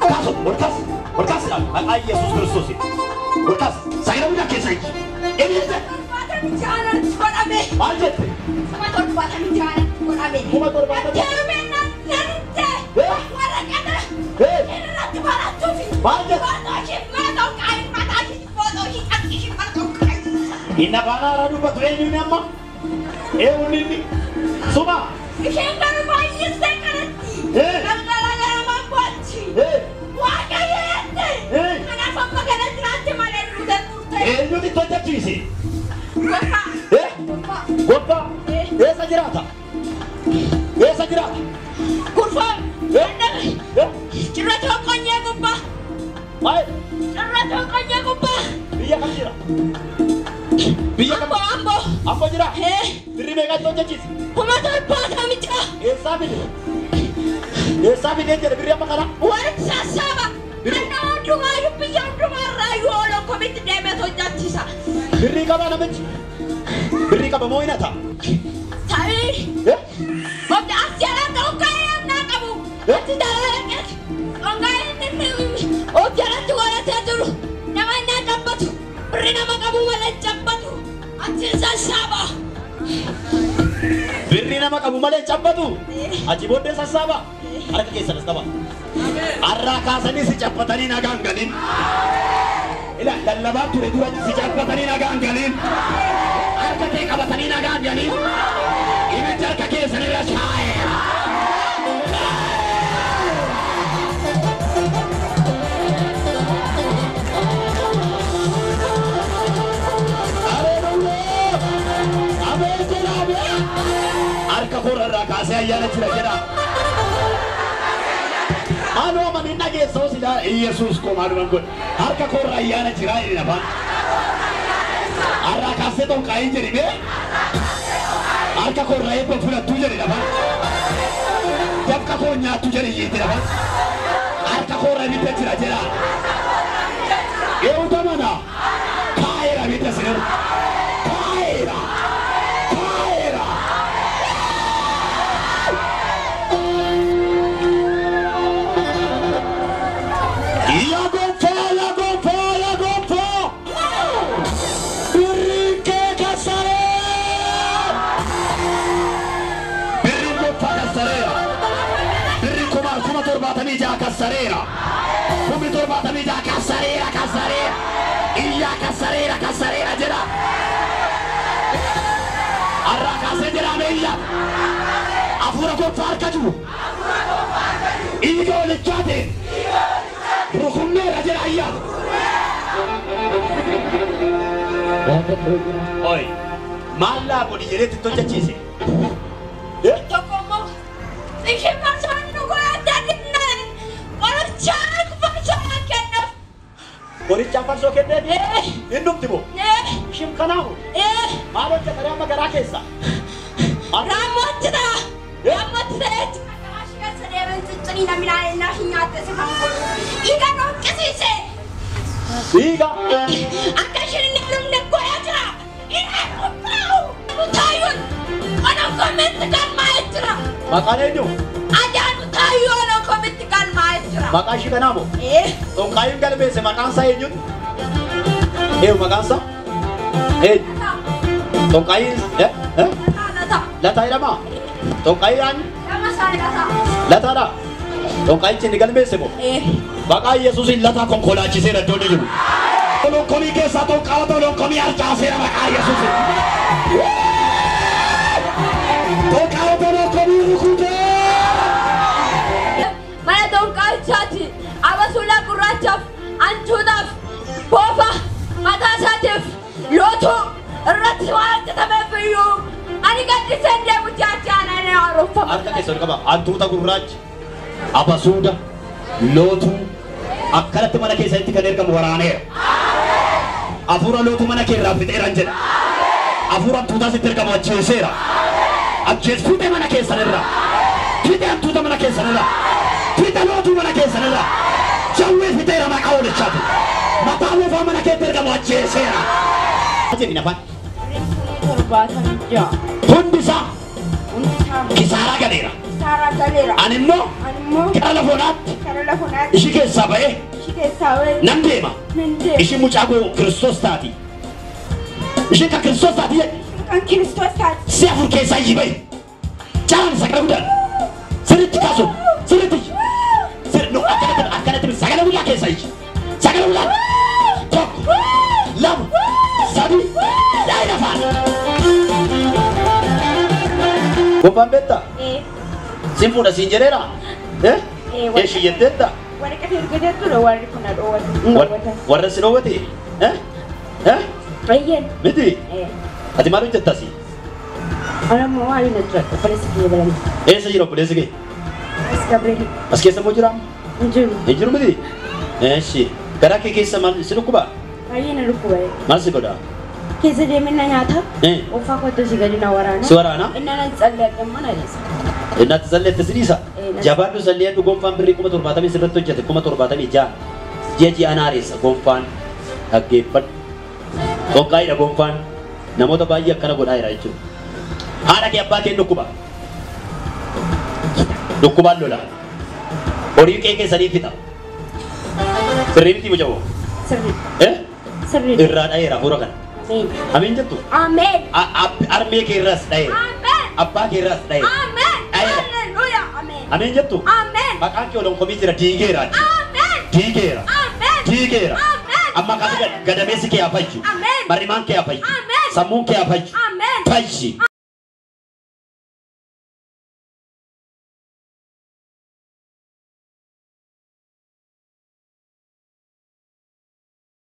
Kaas ol kaas, ol kaas ilaali. Maqaa Yesuus Kiristoosiin. Ol kaas. Sagalee guddaa keessa iji. Eenyu Godhame. Maal jette? 76,000 godhame. 76,000. Deemee nante. Waraqata. Irratti barachuufi. Maal jette? Footoo ishee mana xonqaayi mataa ishee footoo ishee cabsi ishee mana xonqaayi. Inni afaan haaraa dubbatu eenyuun amma? Eenyuun inni? Suma. Isheen garuu baay'istee kanatti. Galgala ganamaan boochi. Waaqayyo jette. Kanaaf amma kana jiraatte malee duutan turte. Eenyutu itti hojjechiise? Goffaa. Goffaa. Eessa jiraata? Eessa jiraata? Kurfaa. Cirratoo qonyee gubbaa. Maal? Cirratoo qonyee gubbaa. Biyya kam jira? Biyya kam? Amboo amboo. Amboo jira? Birrii meeqatti hojjechiise? 76,000. Eessaa fide? Eessaa fidee jedhe birrii amma kana? Walitti sassaaba. Nama hundumaayyuu biyya hundumaarraayyuu olokkomitti deemee hojjechiisa. Birrii qaba namichi? Birrii qaba moo hinata? Ta'ii. Obda as jala xonqaa'ee amnaa qabu. Achi jala xonqaa'ee of jalatti godhatee jiru. Nama innaa cabbatu. Birrii nama qabu malee cabbatu. Achi sassaaba. Birrii nama qabu malee cabbatu. Achi booddee sassaaba. Harka keessan as qaba. Har'aa kaasanii si cabbatanii nagaan galin. Ila lallabaa ture dura si cabbatanii nagaan galin. Harka kee qabatanii nagaan galin. Ibiddi harka keessan irra shaa'eera. Haleluuyaa! Ameen jedha ameen. Harka koorarraa kaasee ayyaana jira jedha. Anoo mani dhageessoo silaa Iyesuus koo maaluman godhe. Harka koorra ayyaana jira jedhi afaan. Har'aa kaasee xonqaayin jedhi mee. Harka koorra eebba fudhattuu jedhi afaan. Dafqa koo nyaattu jedhi iyyiti afaan. Harka koorra ibidda jira jedha. Eenyutu amana? Kaa'eera ibidda sinirra. Kaa'eera. Kaa'eera. Yaa gonfaa, yaa gonfaa, yaa gonfaa. Birriin kee kassareera. Birriin gonfaa kassareera. Birriin 76,000 kassareera. 76,000 kassareera, kassareera. Iyyaa kassareera, kassareera jedha. Har'aa kaasee jedha mee iyyaa. Hafuura gonfaa harka jiru. Dhiiga walichaatiin. Rukunneera jedha iyyaa. Oi, maal laa godhi jedhee itti hojjechiise? Tokko immoo isheen farsoon nu godhatee dhinnaan qorichaan farsoo kennuuf. Qorichaan farsoo kenneef? Hin dhufti moo? Isheen kanaafu? Maal hojjetanii amma garaa keessa? Raammotti ta'a. Raammotti ta'ee jira. Garaa keessa deemee cicciniina midhaan innaa hin nyaatte si kan godhu. Dhiiga dhoqqisiise. Dhiiga? Akka isheen hin heerumne godhaa jira. Inni qophaa'u. Taayyuun olokkomitti galmaa'ee jira. Maqaan eenyu? Ajaa'u taayyuu olokkomitti galmaa'ee jira. Maqaa ishii kanaa moo? Xonqaayiin galmeesse maqaan isaa eenyuun? Eenyu maqaan isaa? Eenyu? Xonqaayiin? Lataa jedhamaa? Xonqaayiin? Lataadha. Xonqaayichi inni galmeesse moo? Maqaa Yesuusiin lataa konkolaachiseera iddoo inni jiru. Olokkomii keessaa xonqaawota olokkomii harcaaseera maqaa Yesuusiin. Xonqaawota olokkomii rukutee. Mana xonqaayichaati. Abasuulaa gurraachaaf, antuutaaf, boofa mataa isaatiif lootuu irratti waan hojjetameef iyyuu ani gaddiseen deemu jaajaa aananii haaromfama. Harka keessa ol qaba. Antuuta gurraacha, abasuuda, lootuu akkanatti mana keessatti kan ergamu waraaneera. Hafuura lootuu mana kee irraa fixeeran jedha. Hafuura antuutaa sitti ergamu ajjeeseera. Ajjees fiixee mana keessan irraa. Fiixee antuuta mana keessan irraa. Fiixee lootuu mana keessan irraa. Jawwee fixeera maqaa oolichaati. Mataa moofaa mana keetti ergamu ajjeeseera. Jedhi afaan. 76. Hundi isaa. Kisaaraa galeera. Ani immoo gara lafonaatti ishii keessaa ba'ee nan deema. Ishii mucaa koo Kiristoos taati. Ishii kan Kiristoos taati jedhe. Si afur keessaa iyyii ba'i. Caalaan sagalee guddaan. Sirriitti kaasu. Sirriitti. No, akkanatti sagalee guddaa keessaa iyyi. Sagalee guddaa. 1 2 3 daa'ima lafaan. Gobbaan beektaa? Siin fuudha siin jedheera? Eeshi jetteetta? Waraqata erga jettuudha warri kun na dhoowwate. Warra si dhoowwate? Bayyeen. Miti? Ati maal hojjetta asii? Ana immoo waan hin hojjedhu obboleessi kiyya bilan. Eessa jira obboleessi kee? As Gabriel. As keessa immoo jiraa? Hin jiru. Hin jiru miti? Eeshi. Garaa kee keessa maal si dhukkuba? Baay'ee na dhukkuba. Maal si godha? Keessa deemee na nyaata. Oofaa kottu si gadi na waraana. Si waraana? Inni na tsallee immoo na dhiisa. Inni ati tsalleette si dhiisa? Jabaadhu tsalleedhu gonfaan birrii 70,000 sirratti hojjete 76,000. Ji'a ji'aan haareessa gonfaan dhaggeeffadhu. Qonqaa'idha gonfaan namoota baay'ee akkana godhaa jira jechuudha. Haadha kee abbaa kee dhukkuba. Dhukkubaan lola. Horii qe'ee keessanii fixa. Sirrii miti mucaa? Sirrii. Sirrii. Irraa dha'eera hafuura kana. Ameen. Ameen jettu? Ameen. Armee kee irraas dha'eera. Ameen. Abbaa kee irraas dha'eera. Ameen. Halleluuyaa. Ameen. Ameen jettu? Ameen. Maqaan kee olonkomii jira diigeera. Ameen. Diigeera. Ameen. Diigeera. Ameen. Amma kaasi gadameessi kee haa fayyu. Ameen. Barrimaan kee haa fayyu. Ameen. Sammuun kee haa fayyu. Ameen. Fayyi.